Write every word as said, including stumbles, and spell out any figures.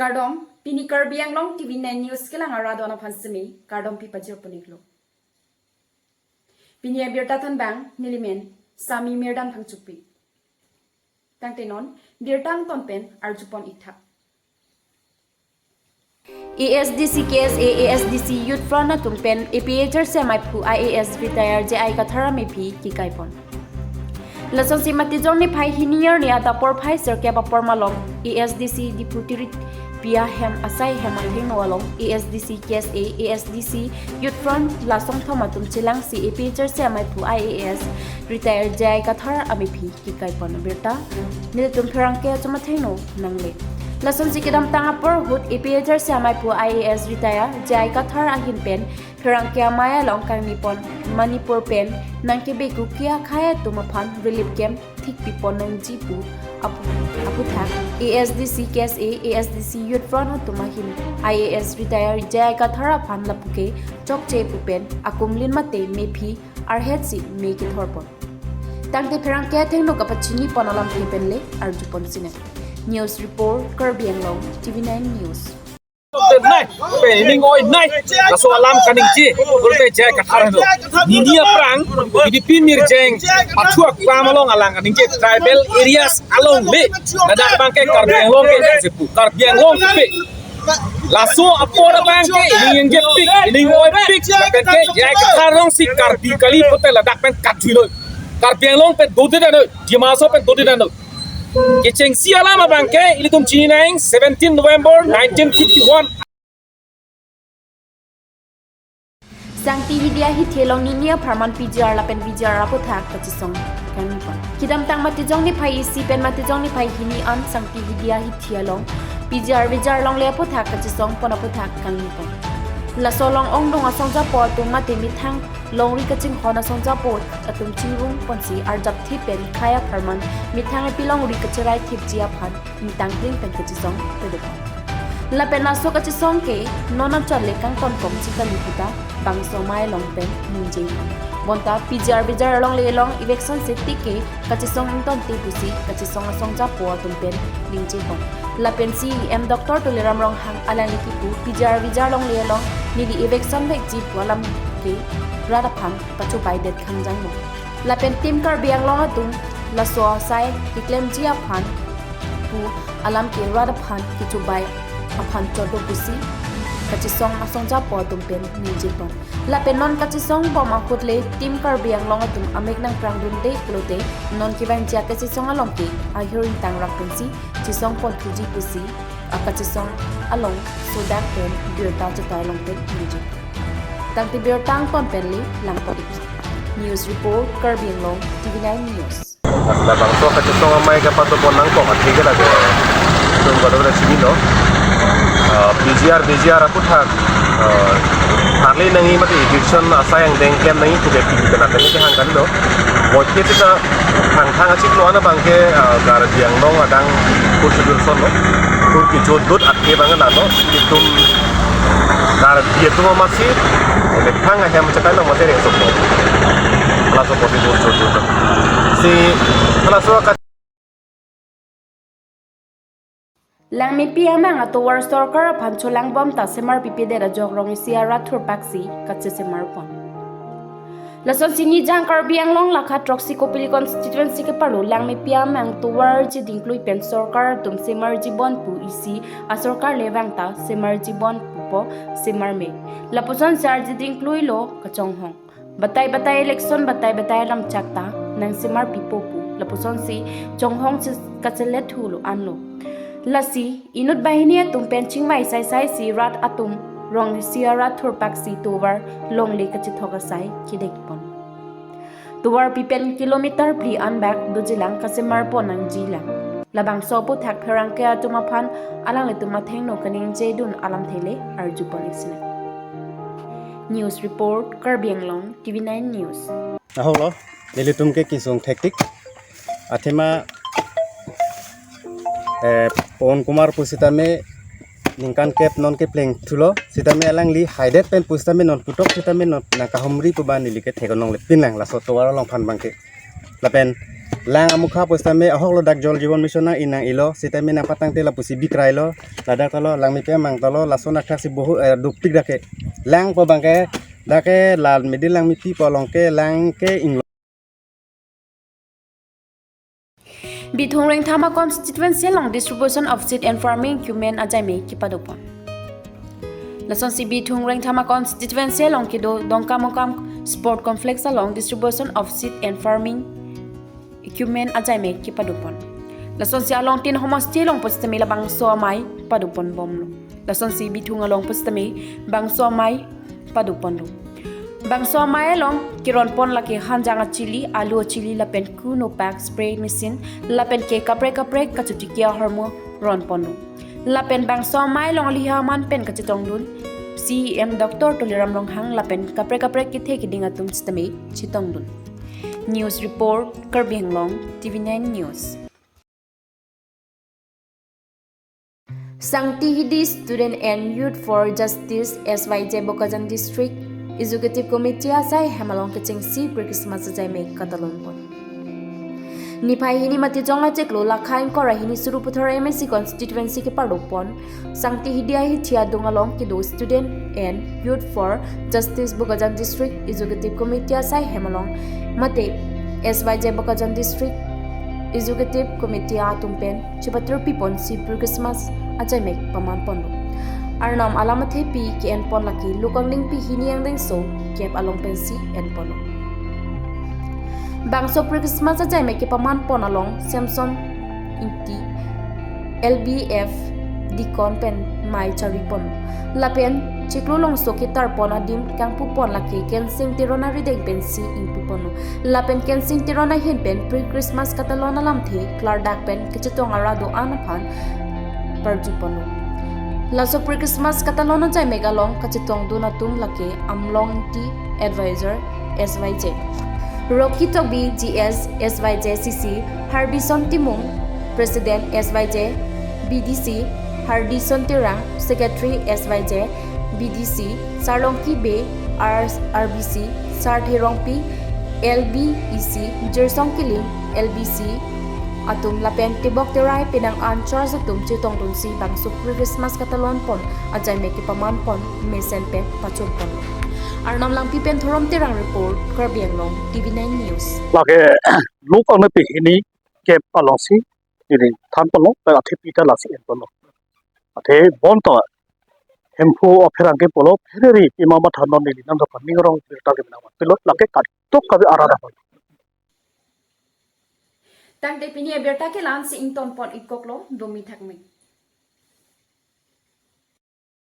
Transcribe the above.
Kardom, pini Karbi Anglong T V nine News kelang arat aphan semi kardom pipajir poniklo. Pini abirta thanbang nelimen Sami Mirdan Phangchokpi. Tangte non birta angton pen arjupon iktha. A S D C K S A, A S D C Youth Front atum pen A P H R C M aiphu I A S retire J I Kathar amephi kikaipon. Lasonsi Matijong niphai hini arni adap porphai sirkep apor malom A S D C Diphu Tirit Pia hem asai hem athengno along A S D C K S A, A S D C Youth Front la songthom atum chelangsi A P H R C M aiphu I A S retire J I Kathar amephi kikaipon abirta nelitum pherangke achom athengno nangle. Lasonsi kedamtang apor ahut A P H R C M aiphu I A S retire J I Kathar ahin pen pherangke amei along kangnipon Manipur pen nangkebe kuki akhei atum aphan relief camp thikpipon nangji pu apu- aphuthak A S D C K S A, A S D C Youth Front atum ahin I A S retire J I Kathar aphan lapuke chokche pu pen akumlin mate mephi arhetsi me kithorpon. Tangte pherangke athengno kapachinipon alamthe pen le arjupon sinem. News report, Karbi Anglong, T V nine News. Nai, pe ining oi nai, laso alam kaningje, pulote J I Kathar henlo. Nini aphrang, Philippine Mirjeng, pathu akam along alang kaningje, tribal areas along le, ladak abangke Karbi Anglong ke, sepu, Karbi Anglong ke. Laso apor abangke, ining ingjepik, ining oipik, lapen ke J I Kathar alongsi Karbi kali pulote ladak pen katjui noi. Karbi Anglong pen dode dang noi, Dima Hasao pen dode dang noi. Kechengsi alam abangke ilitum chini nang seventeen November nineteen fifty-one. Sangti Hidia hithi along nini apharman P G R lapen V G R aphuthak kachisong kangnipon. Kedamtang Matijong niphai isi pen Matijong niphai hini an Sangti Hidia hithi along P G R V G R longle aphuthak kachisongpon aphuthak kangnipon. Laso along ongdung asongjapo atum mate methang longri kachinghon asongjapo atum chingrumponsi arjapthe pen khei apharman methang epi longri kacherai thipji aphan ingtangkling pen kachisong pedopon. Lapen laso kachisong ke non achot le kangtonkokji kali puta bangso amei along pen ningjepon. Bonta P G R V G R alongle along eviction se tik ke kachisong ingtonte pusi kachisong asongjapo atum pen ningjepon. Lapen C E M Doctor Tuliram Ronghang alangli kipu P G R V G R alongle along neli eviction vekji pu alam ke rat aphan pachobai det khangjang mo. Lapen Team Karbi Anglong atum laso asai keklemji aphan pu alam ke rat aphan kechobai aphan chot do pusi kachisong asongjapo atum pen ningjepon. Lapen non kachisongbom ahut le Team Karbi Anglong atum amek nangprangdunde pulote non kevangji akachisong along ke ahir ingtangrak pensi chisongpon thuji pusi akachisong along sodak pen birta chetai along pen ningje. Tangte birta angton pen le langpon ik. News report, Karbi Anglong, T V nine News. Labangso kachisong amei kapatopon nangkok athe ke lage. Itum kadokave chinilo. Ah, P G R, V G R aphuthak, ah, tharli nangji mate eviction asai angdeng klem nangji pu ke T V pen athe kehang kanlo. Boike sita thangthang achiklo an abangke, ah, Karbi Anglong adang kursi dulson lo. Kursi jodut athe bang lalo. Itum Karbi atum amatsi, ele thang ahem chekai lo mate re soklo. Laso kursi dulson lo. Si, laso ka- Langmepi amang atovar sorkar aphan cholangbom ta semar pipedet ajok rong isi arat thurpaksi kachesemarpon. Lasonsi Nijang Karbi Anglong lakha throksi Kopili constituency keparlo Langmepi amang tovar chedingklui pen sorkar atum semarjibon pu isi asorkar le vang ta semarjibon pupo semarme. Lapuson sar chedingkluilo kachonghong. Batai batai election batai batai alam chak ta nangsemarpipo pu. Lapusonsi chonghong si kachelethulo anlo. Lasi inut banghini atum pen chingvai saisaisi rat atum rong isi arat thurpaksi tovar longle kachethok asai kedekpon. Tovar pipen kilometer phli anbak dojilang kasemarpon nangjilang. Labangso aphuthak pherangke atum aphan alanglitum athengno kaningjedun alamthe le arjupon iksinang. News report, Karbi Anglong, T V nine News. Ahoklo, nelitum ke kesung thektik. Athema, eh, Pawan Kumar pusitame ningkan kep non keplengthulo, sitame alangli haidet pen pusitame non puthot sitame non nangkahumri pu ba neli ke thek-ong longle pinlang laso tovar along aphan abangke. Lapen Lang amukha pusitame ahok lo dak Jal Jeevan Mission nang-i nang-ilo, sitame nangpatangte lapusi bikrailo, ladak ta lo, langmi pemang ta lo, lason akhak si bohu, eh, dopik dak ke. Lang pu abang ke, dak ke la middle langmipi pu along ke, lang ke inglo. Bithung Rengthama constituency along distribution of seed and farming equipment ajaime kepadopon. Lasonsi Bithung Rengthama constituency along kedo Dongkamukam Sport Complex along distribution of seed and farming equipment ajaime kepadopon. Lasonsi along tin homosti along pusitame labangso amei padopon bomlo. Lasonsi Bithung along pusitame bangso amei padoponlo. Bangso amei along keronpon lake hanjang achili, alu achili lapen kuno pack spray machine lapen ke kaprek kaprek kachotiki ahormu ronponlo. Lapen bangso amei along lihaman pen kachetongdun C E M Doctor Tuliram Ronghang lapen kaprek kaprek kethe keding atum sitame chetongdun. News report, Karbi Anglong, T V nine News. Sangti Hidi Student and Youth for Justice S Y J Bokajan District Executive Committee asai hem along kechengsi pre-Christmas ajaime katalonpon. Niphai hini Matijong achiklo lakha ingkoi ra hini Sarupathar M A C constituency keparlopon Sangti Hidi ahithi adung along kedo Student and Youth for Justice Bokajan District Executive Committee asai hem along mate S Y J Bokajan District Executive Committee atum pen chepatur piponsi pre-Christmas ajaime pamanponlo. Arnam alam athepi ke-enpon lake Lukang Lingpi hini angdengso kep along pensi enponlo. Bangso pre-Christmas ajaime kepamanpon along Samson Ingti L B F Deacon pen mei charipon. Lapen chiklo longso ketarpon adim kangpupon lake Kensing Teron arideng pensi ingpuponlo. Lapen Kensing Teron ahin pen pre-Christmas katalon alamthe klardak pen kachetong ara do-an aphan parjuponlo. Laso pre-Christmas katalon ajaime along kachetongdun atum lake Amlong Ingti, Advisor S Y J, Rocky Tokbi, G S S Y J C C, Harbison Timung, President S Y J B D C, Hardison Terang, Secretary S Y J B D C, Sarlongki Bey, R-, R B C, Sarthe Rongpi, L B E C, Jirsong Killing, L B C atum lapen Tebok Terai penang an church atum chetongdunsi bangso pre-Christmas katalonpon ajaime kepamanpon mesen pen pachunpon. Arnam Langpi pen Thorom Terang report, Karbi Anglong, T V nine News. Lake Lukang Lingpi hini kep alongsi ili thanponlo, pen athepi ta lasi enponlo. Athe bonta Hemphu apherangke pulo, phereri pima matha non neli nangkaphan ning arong birta kemenang pilo, lake kadokave arada. Tangte pini abirta ke la-ansi ingtonpon-ikoklo, domi thakme.